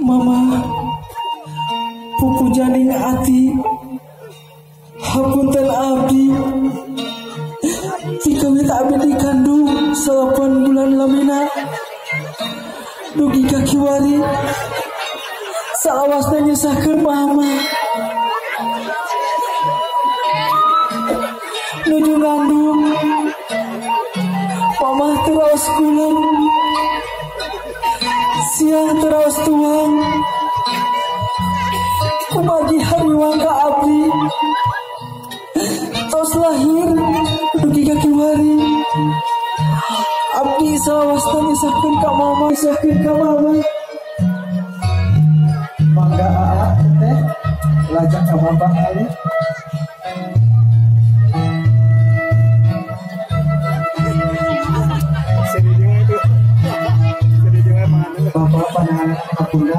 Mama pupujaning ati hapunten abdi tikawit abdi dikandung 8 bulan lamina dugi ka kiwari salawasna nyusahkeun mama nuju ngandung mama teraos kulon siang teraos tuang kumagi hariwang ka abdi tos lahir dugi ka kiwari abdi salawasna nyusahkeun ka mama nyusahkeun ka mama. Mangga aa teh lajang ka bapak ali. Bapak pandangan kapunda.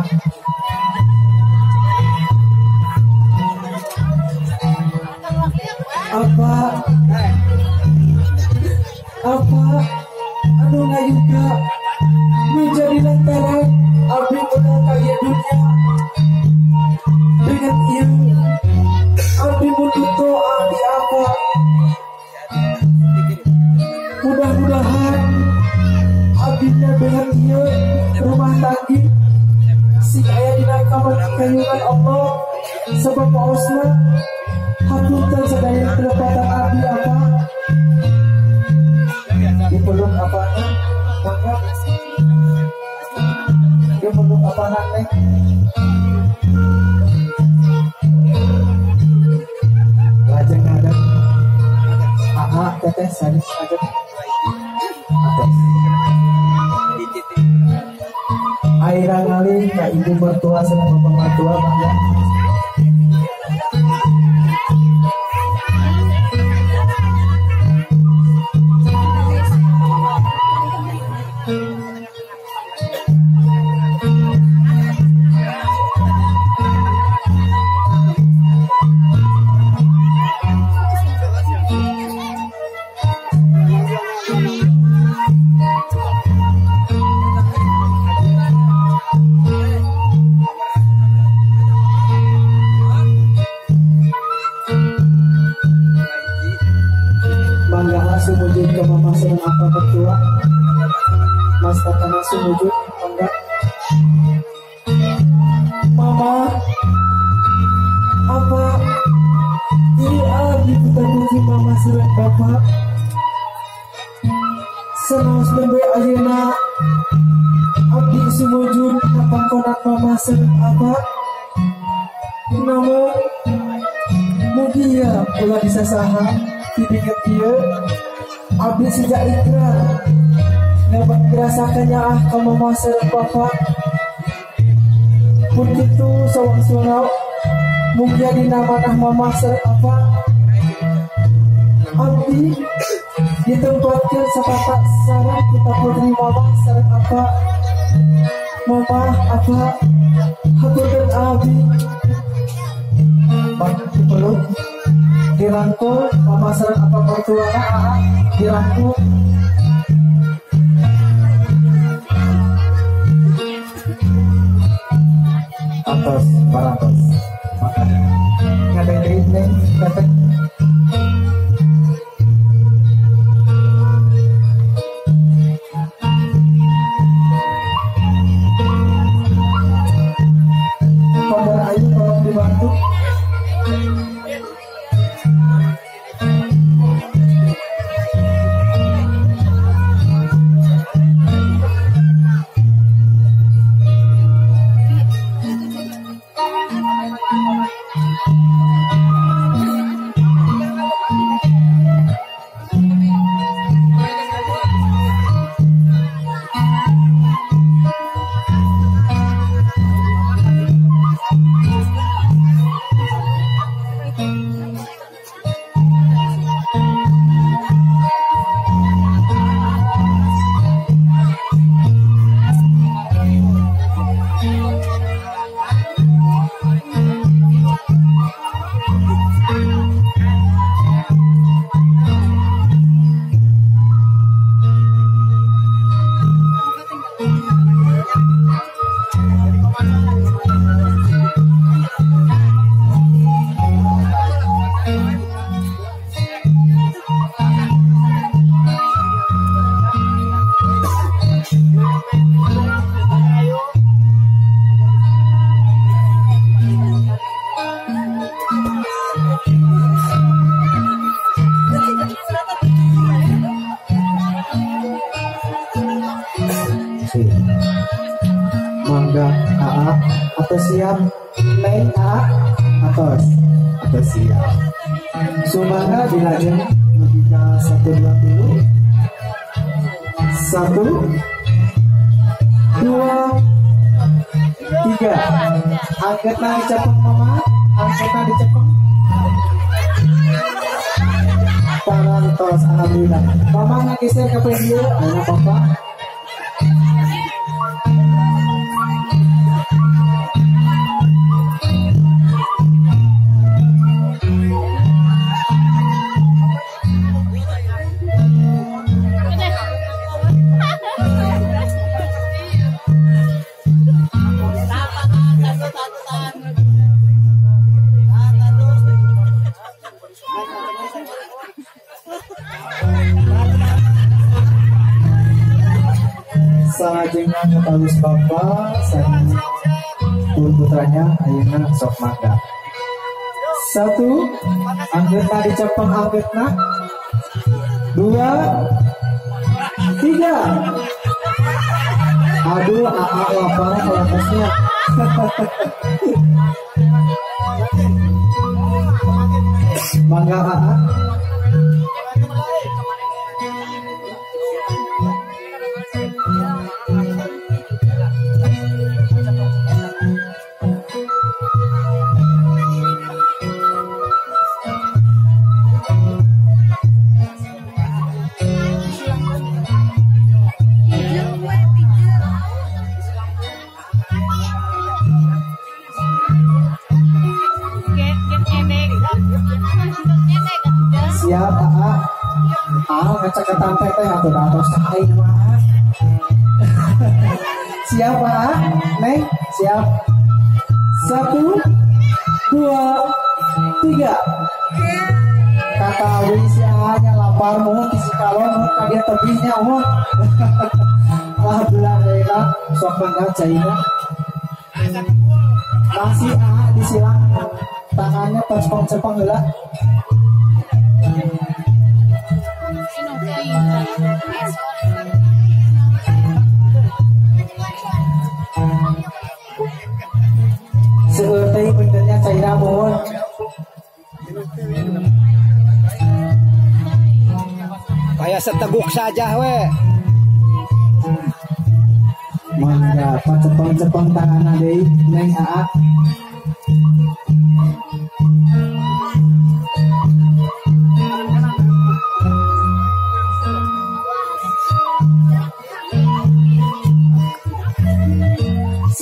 Apa apa anu ngayuga menjadi lantaran abdi menang kaya dunia dengan ieu abdi mundur doa di apa mudah-mudahan abdinya dengan ieu rumah tanggi sing aya dina kamayungan Allah sebab paosna hapunten sadaya kelepatan abdi apa dipeluk apana mangga dipeluk apana teh lajeng ngadeg aa teteh sanes ngadeg atos aira ngalih ka ibu mertua sareng bapak mertua mangga. Sumujud ke mama sareng apa mertua Mas Tatana sumujud mangga. Mama apa ieu abdi putra putri mama sareng bapak sanaos nembe ayeuna abdi sumujud ka pangkonan mama sareng apa namun mugia ulah disasaha dibinget ieu abdi sejak ikrar dapat dirasakan nyaah ka mama sareng bapak pun kitu sawang-sungau mugia dina manah mama sareng apa abdi ditempatkeun sapapak sareng putra putri mama sareng apa mama apa haturkeun abdi dipeluk dirangkul mama sareng apa mertua dirangkul. Atos parantos maka ngadeg deui neng teteh. Kobar ayu tolong dibantu. Mangga AA atau siap Neng AA atau siap. Sumangga dilajeng lebih ke 1 2 3 1 2 3. Angkatna dicepeng mama, angkatna dicepeng. Parantos alhamdulillah. Mama ngageser ka dieu, ayeuna papa. Salajengna ngetawis bapak sareng putranya ayeuna sok mangga. 1 anggeutna dicepeng anggeutna. 2 3. Aduh AA lapar kalapasnya. Mangga AA. Siap AA. Ah, ngacaketan teteh atuh da atos aing mah. Siap AA, Neng, siap. 1 2 3. Kata abdi si AA nya lapar mohon ti si kalon mohon ka dia tebihnya mohon. Alhamdulillah ayeuna sok mangga caina. Masih AA disilang tangannya tercepeng-cepeng heula. Seueur teh benernya caira mohon. Kayak seteguk saja we. Mangga pacepeng-cepeng tanganna deui Neng AA.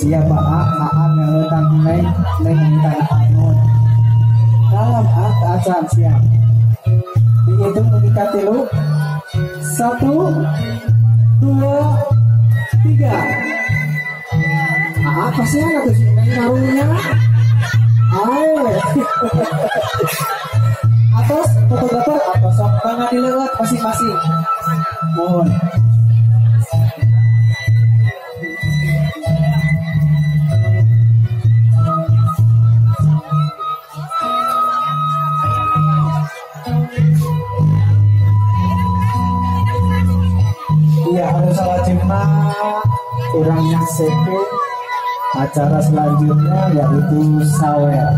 Siap AA, AA ngeutan Neng, Neng ngeutan AA. Dalam AA acan siap. Dihitung dugi ka 3. 1 2 3. AA kasihan atuh si Neng karunya. Ayo. Atos fotografer atau sok tangan dileueut masing-masing. Mohon. Iya, anu salajengna urang nyaksikeun acara selanjutnya yaitu sawer.